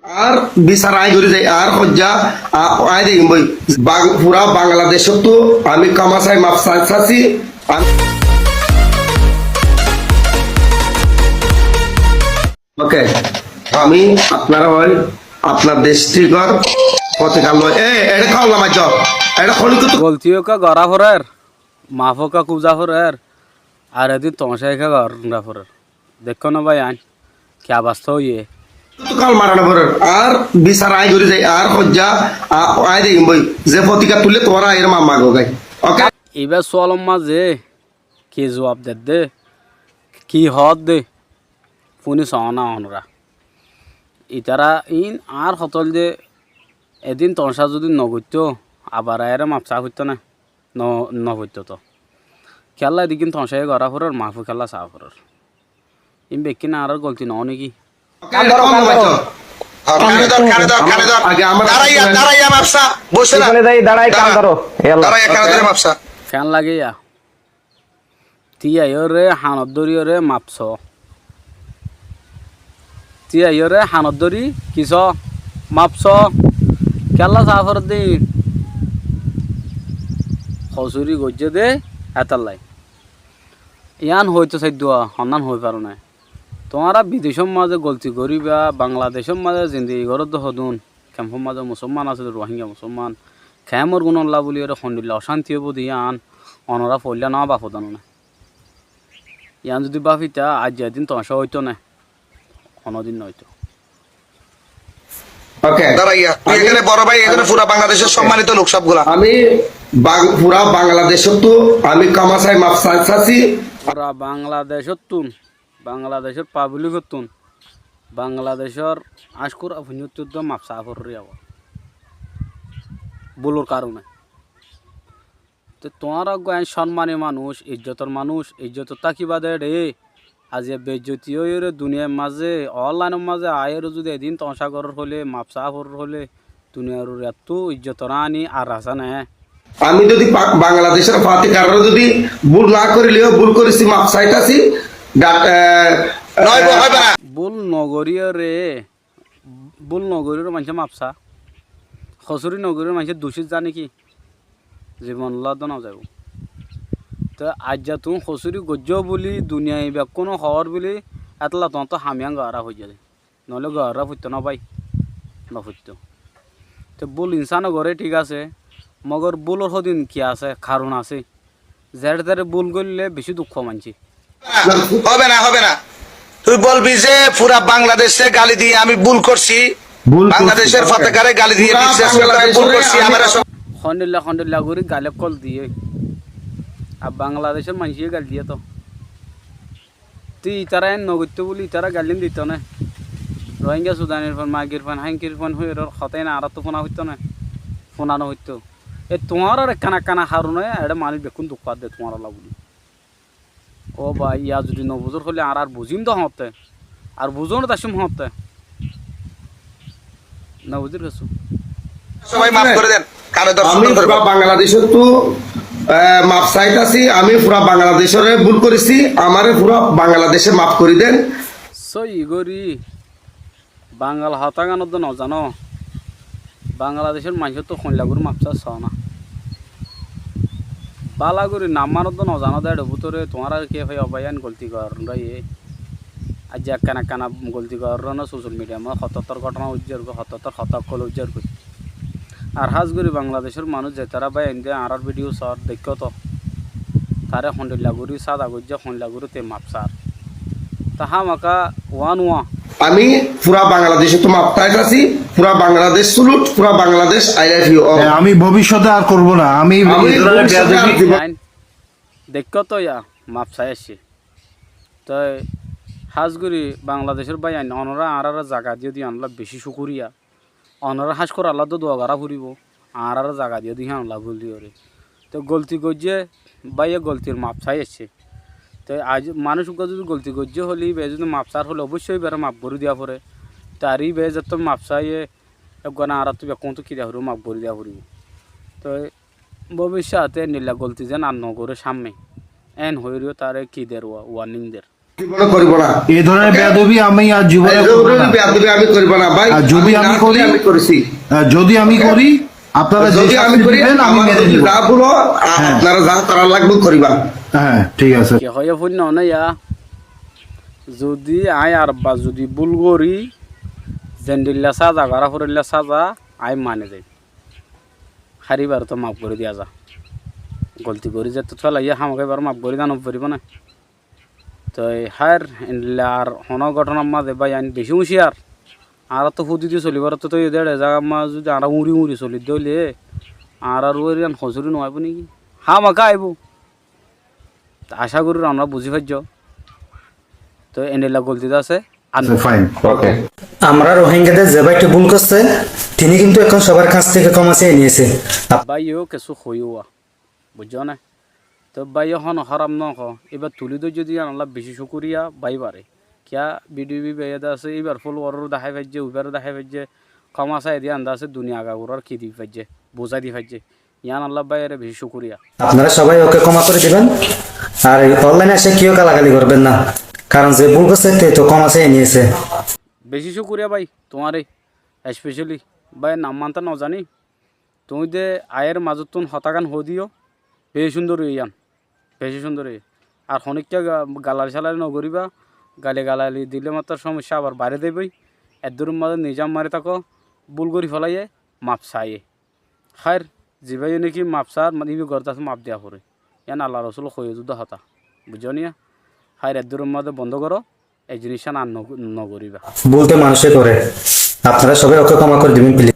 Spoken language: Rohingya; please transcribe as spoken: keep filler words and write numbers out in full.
Añár bisar aññí gorí zai, añár hoijja, a-, aññí dekím boi. Bang-, fura Bangladecóttu ami kóma sai, maf sa-, sasi. Am-, OK, ami afnara hoi, afnar dec thíkor fotikar loi. E, eçé kólla maijjo. Eçé honikottu golti ókka gorá forer, maf ókka kúza forer, ar edin tomacá ókka gorá forer. Deikkó né bái ain, ki abasta óiye? Kál mara no forer. Añár bisar aññí gorí zai, añár hoijja, a-, aññí dekím boi. Ze fotika tuille tuáñra aiyóre maf mago gái. OK? Ibá sualor mazé ki zuab dedde, ki hoódde, fúni soó na onora. Itará iín añár hotá óilde, edin tomacá zudi nogoittó, abar aiyóre maf saá foittó né? No, no foittó toó. Kiyólla edin tomacá gorá forer, maf ó kiyólla saá forer. Iín bekkín añárár golti noó néki? Kam dóro, kam dóro. Kane dór, kane dór, kane dór. Age amar dáraiya, dáraiya maf sa, bóisso na. Písone zai dáraiya kam dóro. Yalla. Dáraiya kane dór maf sa. Keén lage yá? Tíyaiyóre hanot dóriyóre maf soó. Tíyaiyóre hanot dóri ki soó? Maf soó. Kiyólla saá foredde? Hosúri goijjé dé, hétolla. Yían hoóito saiddúa, honnán hoói faro né. Tuáñra bidecór mazé golti goríba, Bangladecór mazé zindigi goródde hodún, kempór mazé musólman asé dé, Ruáingga musólman, kempór gúnolla bóliyoré hondilla ocánti óibo dé yían, onorá foóilla no bafo dano né. Yían zudi bafita, aijja edin tomacá óito né, honódin noóito. OK. Dáraiya, tui ekene boro bái, ekene fura Bangladecór sommanito lok sóbgula. Ami Bang-, fura Bangladecóttu ami kóma sai, maf sa-, sasi. Fura Bangladecóttun, Bangladecór pablikottun, Bangladecór añckur afuñóttu dó maf saá forer yá. Búlor karone. Te tuáñra uggúa en cónmani manúic, ijjotor manúic, ijjotot tákiba dé eçé. Aijja beijjoti óiyoré duniyair mazé, onlainor mazé aiyóre zudi edin tomacá gorór hoilé, maf saá forór hoilé, duniyair uore ettú ijjotor aní ar asé né? Ami zudi Ba-, Bangladecór fatikaráre zudi búl no goríleyó, búl goríssi, maf saitasi, dat-, e, e, búl nogoríyoré Búl nogoríyoré maincé maf saá. Hosúri nogoríyoré maincé ducít zane ki? Zibonolla dó nozaibóu. Te aijja tuñí hosúri goijjó buli duniyai bekkúne hoór buli, étolla tuáñttú ham yián gorá foijjé dé. Noóile gorá foittó ná bái, nofoittó. Te búl insáne goré thík asé, mogor búlor hódin ki asé, karon asé. Zeré zeré búl goillé bicí duk fá maincé. Hobe na, hobe na. Tui bolbi ze fura Bangladece gali diye ami búl gorsi, Bangladecor fatakare gali diye, bíccác gorí búl gorsi, amare sob. Hondilla hondilla gorí gali ókkol diye. Ar Bangladecor maincé gali diye to. Tui itará en nogoittó buli itará gali dito né. Rohingya Sudanir fuain, Magir fuain, Háñkir fuain hoiyóre hotá iín añáráttu fúna foittó né? Fúna nofoittó. E tuáñrar ekkán ekkán harone eçé manúic bekkún duk fadde tuáñralla buli. Ó bái, yá zudi nobuzór hoilé añára ar buzím dé hoóñtte, ar buzónot aiccúm hoóñtte. Nobuzír kessú. Sóbai maf gorí den. Kane dór, ami fura Bangladecóttu, e, maf saitasi, ami fura Bangladecoré búl goríssi, amáre fura Bangladece maf gorí den. Sóiyi gorí. Bangal hotágan dó nozano. Bangladecór maincóttu hoilla gorí maf sá soó na. Bála gorí nammán dó nozano dé, éçe bútore tuáñra ki fai, ó bái, yián golti gorónra ye. Aijja ekkán ekkán golti gorónra, social media mazé hotottór góthona uijjé goi, hotottór hotá ókkol uijjé goi. Ar hás gorí Bangladecór manúic zetará bái aindé añárár video sór, deikkó to. Taré hondilla gorí sáda goijjé, hondilla gorí te maf sár. Te hámaká uán uán. Ami fura Bangladecóttu maf saitasi, fura Bangladec salute, fura Bangladec, I love you all. Hé, ami bobiccote ar korbo na, ami, ami ei dóronor bobiccote ar beyadobi korbo na. Deikkó to yá, maf sai aiccé. Toi hás gorí Bangladecór bái ain, onorá añáráre zaga diyó dé yíanolla bicí cúkuriya. Onorá háñc gorí Allar dua gorá foribó, añáráre zaga diyó dé yíanolla buli goré. Te golti goijjé, báiye goltir maf sai aiccé. Te aijja manúic uggúa zudi golti goijjé hoilé, íbaye zudi maf sár hoilé, oboicco íbaré maf gorí diya foré. Te ar íbaye zettó maf saiye, eggúa añáráttu bekkúnottú ki diya foribó, maf gorí diya foribó. Te bobiccote endilla golti zen ar nogoré cámme. Én hoiyóre taré ki der, wa-, warning der. জীবনে করব না। এই ধরনের ওকে? বেয়াদবি আমি আর জীবনে এই করব ধরনের না। বেয়াদবি আমি করব না, ভাই। আর যদি আমি আমি না করি, করি, আমি করেছি। আর যদি আমি ওকে? করি, আপনারা যে যদি আমি শাস্তি করি, দিবেন, আমি আমার মেনে যদি নিব। যা বলো, আ-, হ্যাঁ। আপনারা যা করার লাগবে করিবা। হ্যাঁ, ঠিক আছে। Ki hoiyé fúinno né ya? Zudi aññí ar ba zudi búl gorí, zendilla sáza, gorá foreilla sáza, aññí mani zaiyum. Hári íbaré toó maf gorí diya za. Golti gorí zettó felaiyé, hámaká íbaré maf gorí diya no foribó né? Toi háir, endilla ar honó góthonar mazé bái ain bicí úñciyar. Añárattú fúdi di solibár ottu toi ede zagar mazé zudi añára uñri uñri solidde óile, añárar uore yián hosúri no aibó né ki? Hámaká aibó. Acá gorír añára buzí faijjó. Toi endilla golti de asé. Ar no. Fine. Okay. Amra Rohingyade ze báite búl goijjé, tini kintu ehón sobar kañs theke kóma sai niyé. Bái, yó kessú hoiyó. Buijjó né? Toi bái, ehón hóraf no hoó, íba tulí dóijje de yíanolla bicí cúkuriya bái íbaré. Kiyá, bidiyó bái de asé, íbar follower ore dahái faijjé, uibare dahái faijjé, kóma sai de yián de asé, duniya agaguwar ki di faijjé, buzái di faijjé. Yíanolla báiyore bicí cúkuriya. আপনারা সবাই ওকে ক্ষমা করে দিবেন। আর এই অনলাইনে এসে কেউ গালাগালি করবেন না, কারণ যে ভুল করছে তে তো ক্ষমা চেয়ে নিয়েছে। Bicí cúkuriya bái, tuáñre, especially bái, nam manta no zaní. Tuñí de aiyér mazóttun hotágan hoódiyó, bicí cúndor óiye yián, bicí cúndor óiye. Ar honíkka ga-, galari salari no goríba, gali galali dile mattor cómoiccá abar barí zaiboi. Eddúror mazé nizam mari táko, búl gorí felaiyé, maf saiyé. Háir, zibáye né ki maf saár, mane íba goré de asé maf diya foré. Yián Allar Rosúle hoiyé zudá hotá. Buijjó niya? Háir, eddúror mazé bondó goró, ei ziníccán ar no, no goríba. ভুল তো মানুষে করে। আপনারা সবাই ওকে ক্ষমা করে দিবেন, প্লিজ।